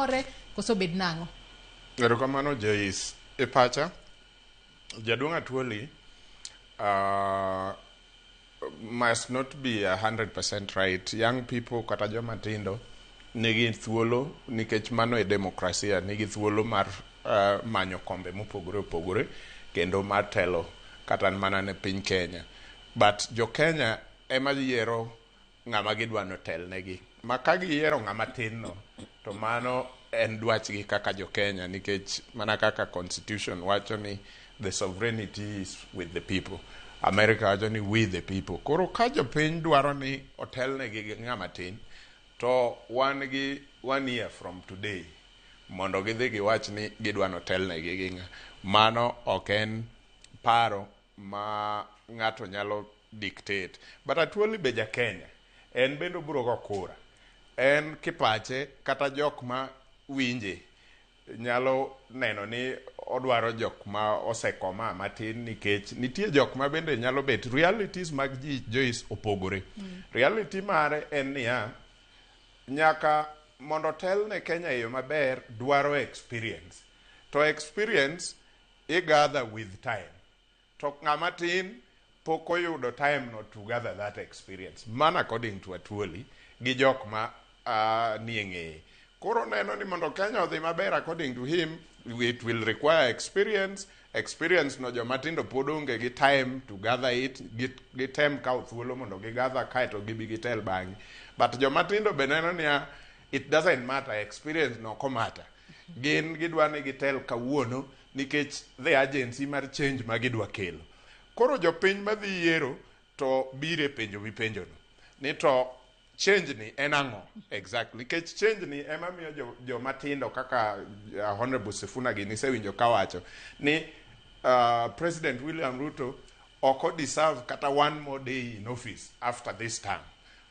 kore koso bed nang'o? Erokamano Joyce. E pacha, jaduong' Atwoli must not be 100% right. Young people kata joma tindo nigi thuolo nikech mano e demokrasia, nigi thuolo mar manyo kombe mopogore opogore kendo mar telo kata mana ne piny Kenya. But jo Kenya ema yiero ng'ama gidwa ni otelnegi. Ma ka giyiero ng'ama tin no, to mano en dwachgi kaka jo Kenya nikech mana kaka constitution wacho ni the sovereignty is with the people. America wacho ni we the people. Koro ka jopiny dwaro ni otelnegi gi ng'ama tin, to wan gi one year from today mondo gidhi giwach ni gidwa ni otelnegi gi ng'a. Mano ok en paro ma ng'ato nyalo dictate. But Atwoli be ja Kenya. En bende obiro go kura. En kipache kata jok ma winje nyalo neno ni odwaro jok ma osekoma matin nikech nitie jok ma bende nyalo bet realities mag ji Joyce opogore. Reality mare en niya, nyaka mondo tel ne Kenya e yo maber dwaro experience. To experience i gather with time. To ng'ama tin pok oyudo time no to gather that experience. Man according to Atwoli gi jok ma nie ng'eye. Koro neno ni mondo Kenya odhi maber according to him, it will require experience. Experience no joma tindo pod onge gi time to gather it. Gitem kawo thuolo mondo gigather kaeto gibi gitel bang'e. But joma tindo be neno niya, it doesn't matter, experience no ok matter. Gin gidwa ni gitel kawuono nikech the urgency mar change ma gidwa kelo. Koro jopiny madhi yiero to biro e penjo mipenjono. Ni to change ni en ang'o exactly? Nikech change ni ema miyo joma tindo kaka Honorable Sifuna gini isewinjo kawacho ni President William Ruto ok o deserve kata one more day in office after this term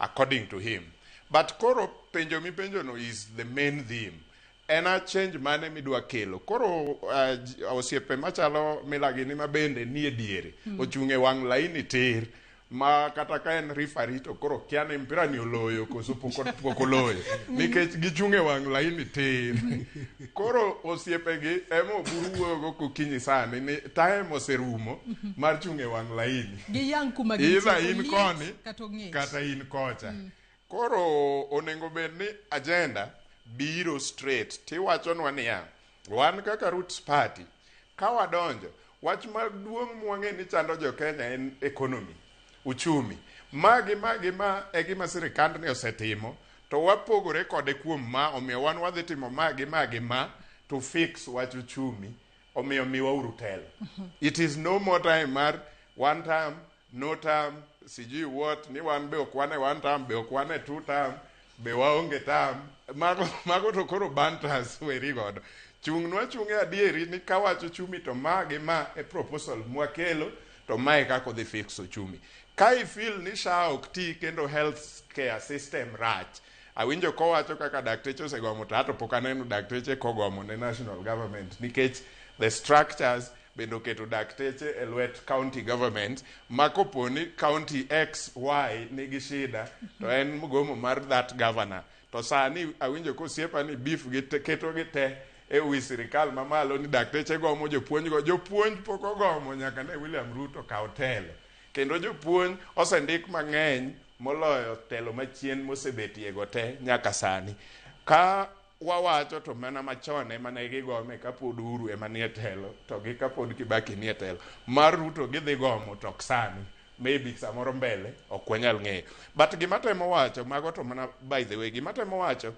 according to him. But koro penjo mipenjono is the main theme. En a change mane midwa kelo? Koro osiepe machalo Mila gini ma bende nie diere ochung' e wang' laini tir ma kata ka en referee to koro kia ni mpira ni oloyo koso pok oloyo nikech gichung' e wang' laini tir. Koro osiepegi ema oburu wuoyogo gokinyi sani ni time oserumo mar chung' e wang' laini. Giyang kuma gintie, Either in oliet koni kata ong'ich. kata in kocha. Koro onego bed ni agenda biro straight tiwachonwa niya, wan kaka Roots Party ka wadonjo wach maduong' mwang'e ni chando jo Kenya en economy, uchumi. Magi magi ma e gima sirikandni osetimo to wapogore kode kuom ma omiyo wan wadhi timo ma gi ma gi ma to fix wach uchumi omiyo miwauru telo. It is no more time mar one term, no term, sijui what, ni wan be ok wan e one term, be ok wan e two term, be waonge term. Mago to koro banters weri godo. Chung'nwa chung'e adieri ni kawacho uchumi to ma gi ma e proposal mwakelo to mae kaka odhi fix uchumi. Ka i feel ni SHA ok ti kendo health care system rach, awinjo kowacho kaka dakteche osegomo to ato pok aneno dakteche kogomo ne national government nikech the structures bende oketo dakteche e lwet county government ma kopo ni county X, Y nigi shida to en mgomo mar that governor. To sani awinjo kosiepa ni beef gi te, keto gi te e wi sirikal mamalo ni dakteche gomo jopuonj go. Jopuonj pok ogomo nyaka ne William Ruto kaw telo. Kendo jopuonj osendik mang'eny moloyo telo machien mosebetie go te nyaka sani. Ka wawacho to mana machon ema ne gigome kapod Uhuru ema nie telo to gi kapod Kibaki nie telo. Mar Ruto gidhi gomo to ok sani. Maybe samoro mbele ok wanyal ng'eyo. But gima temo wacho, mago to mana by the way, gima temo wacho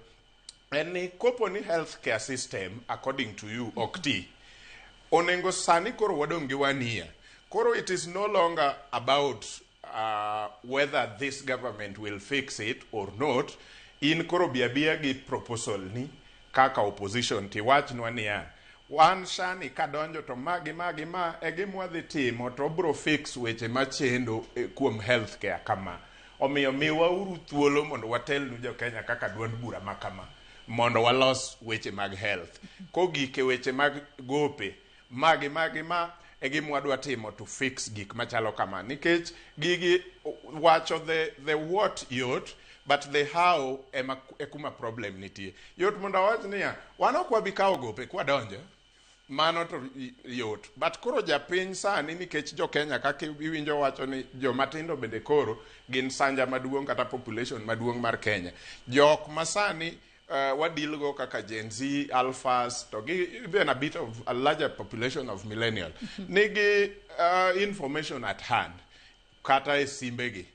en ni kopo ni healthcare system according to you ok ti, onego sani koro wadong' gi one year. Koro it is no longer about whether this government will fix it or not. In koro bi abiya gi proposal ni kaka opposition tiwachnwa niya, wan sani kadonjo to ma gi ma gi ma e gima wadhi timo to obro fix weche machendo kuom healthcare kama. Omiyo miwauru thuolo mondo watelnu jo Kenya kaka duond bura ma kama mondo walos weche mag health. Kogik e weche mag gope, ma gi ma gi ma e gima wadwa timo to fix gik machalo kama. Nikech gigi wacho the what yot, But the how ema e kuma problem nitie. Yot mondo awach niya, wan ok wabi kawo gope kwadonjo, mano to yot. But koro japiny sani, nikech jo Kenya kaka iwinjo wacho ni jomatindo bende koro gin sanja maduong' kata population maduong' mar Kenya. Jok ma sani wadeal go kaka Gen Z, Alphas, to gi even a bit of a larger population of millennial nigi information at hand kata e simbegi.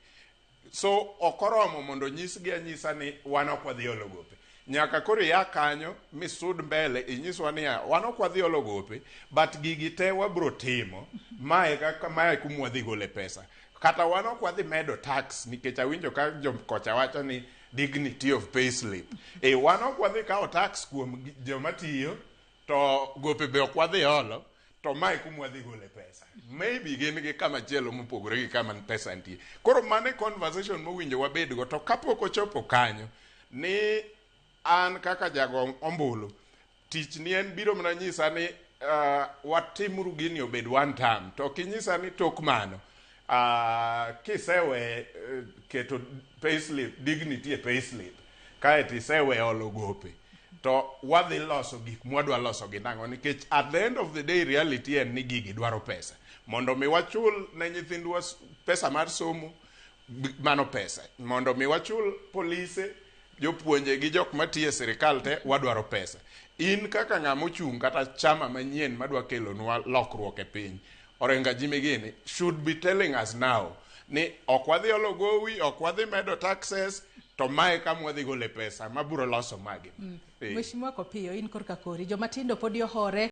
So ok oromo mondo nyisgi anyisa ni wan ok wadhi olo gope. Nyaka koro ia kanyo misud mbele inyiswa niya, wan ok wadhi olo gope, but gigi te wabro timo, mae kaka mae kuma wadhi gole pesa. Kata wan ok wadhi medo tax, nikech awinjo ka jokocha wacho ni dignity of pay slip. E wan ok wadhi kawo tax kuom joma tiyo, to gope be ok wadhi olo, to mae kuma wadhi gole pesa. Maybe gin gi kama chielo mopogore gi kama pesa nitie. Koro mano e conversation mowinjo wabedgo, to kapok ochopo kanyo, ni an kaka jago ombulu, tich ni en biro mana nyisa ni watimuru gini obed one term, to ok inyisa ni tok mano kisewe keto payslip, dignity e payslip, kaeto isewe olo gope, to wadhi loso gik mwadwa loso gi nang'o? Nikech at the end of the day, reality en ni gigi dwaro pesa mondo mi wachul ne nyithindwa pesa mar somo, mano pesa mondo mi wachul polise, jopuonje gi jok matiyo e sirikal te, wadwaro pesa. In kaka ng'ama ochung' kata chama manyien madwa kelonwa lokruok e piny, Orenga Jimmy gini should be telling us now ni ok wadhi olo gowi, ok wadhi medo taxes, to mae kama wadhi gole pesa mabiro loso magi. Mheshimiwa Kopiyo, in korka kori, joma tindo pod ohore.